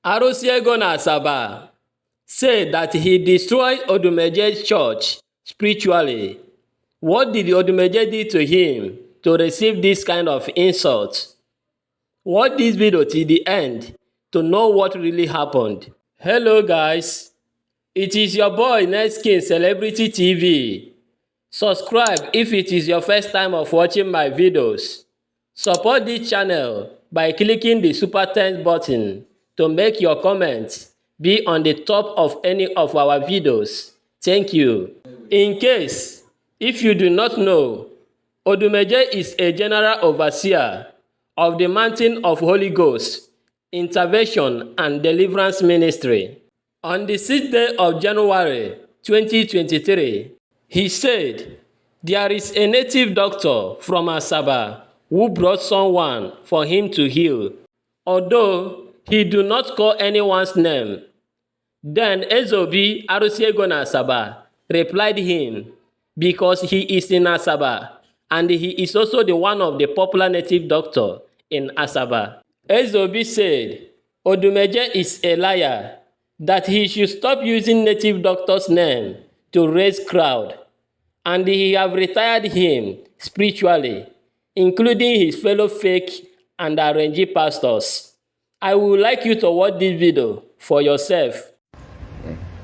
Alusi Ego na Asaba said that he destroyed Odumeje's church spiritually. What did Odumeje do to him to receive this kind of insult? Watch this video till the end to know what really happened. Hello guys, it is your boy Nextking Celebrity TV. Subscribe if it is your first time of watching my videos. Support this channel by clicking the super thanks button to make your comments be on the top of any of our videos. Thank you. In case, if you do not know, Odumeje is a general overseer of the Mountain of Holy Ghost Intervention and Deliverance Ministry. On the 6th day of January 2023, he said, there is a native doctor from Asaba who brought someone for him to heal, although he do not call anyone's name. Then Ezeobi, Alusi Ego na Asaba, replied him, because he is in Asaba, and he is also the one of the popular native doctor in Asaba. Ezeobi said, Odumeje is a liar, that he should stop using native doctor's name to raise crowd, and he have retired him spiritually, including his fellow fake and arranged pastors. I would like you to watch this video for yourself.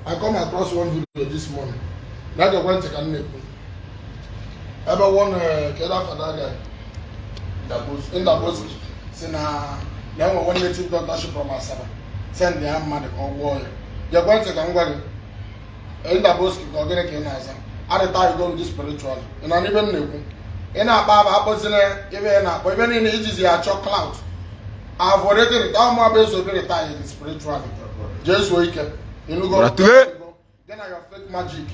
I come across one video this morning. Like I went to Canada. Everyone get out for that guy. In the bush. Say now, now one native doctor from Asaba. Send the arm man on warrior. You're going to Canada. In the bush, you're going to Canada. At the time, you go to spiritual. And I even know. In our Baba, even in the ages, you are chocolate cloud. I've already retired my base of retired spirituality. Just wake up. You know, go. Then I have fake magic.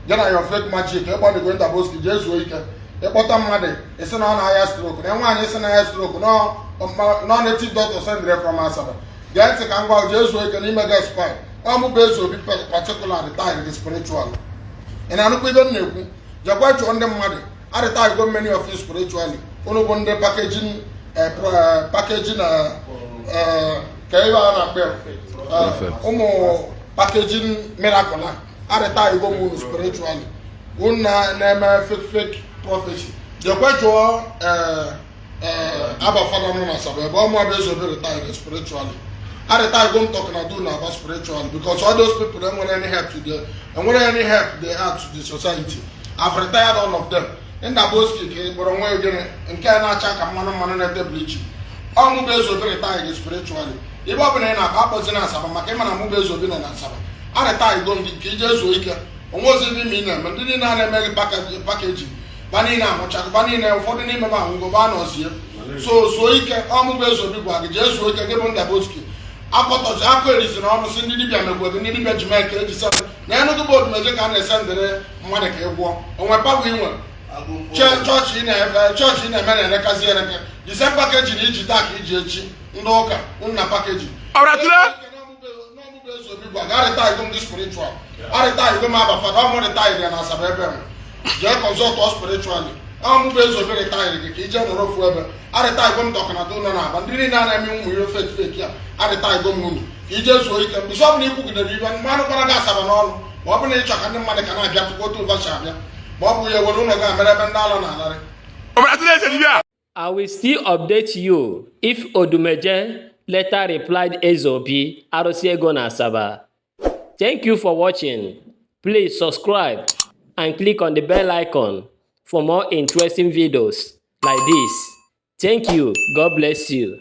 Then I have fake magic. Everybody going to Boski. Just wake up. The bottom money. It's an higher stroke. Then one is an higher stroke. No native doctor send them from Asaba. Then they can go just wake and he may get spy. I'm base will be particularly retired spiritual. And I don't know. You're going to under money. At the time, go many of you spiritually. Only one day packaging. Packaging packaging miracle at the time you go move spiritually. One name fake prophecy. The question Abba Father no Asaba, but more based on retired spiritually. At the time I'm talking about spiritually because all those people don't want any help to them and want any help they add to the society. I've retired all of them. In the Boski, but I'm going to get a check and man at the bleach. All movies will be retired spiritually. If I'm in a purpose in Asaba, my camera movies will be on Asaba. At the time, going to PJ's week, and wasn't me, but didn't make packaging. Banina, Banina, for the name of Angobanos here. So he can all movies will be back, just so he can get on the Boski. Apple is an almost in Libya, with the Libya Jamaica. Now, the board magic and send the Monica war. On my public church in a man and a cashier. The same package in each attack, each Noka, una package. No spiritual. I retire, you have a father, retired and as a baby. Just consult us spiritually. I'm moving so very tired, the kitchen or forever. I retire, I'm talking about Dona, and didn't I mean we fake fake. I retire, go moon. He just so he can be somebody who can even man of Paragas. What when you check and the money can get to go to Vashabia? I will still update you if Odumeje later replied Ezeobi, Alusi Ego na Asaba. Thank you for watching. Please subscribe and click on the bell icon for more interesting videos like this. Thank you. God bless you.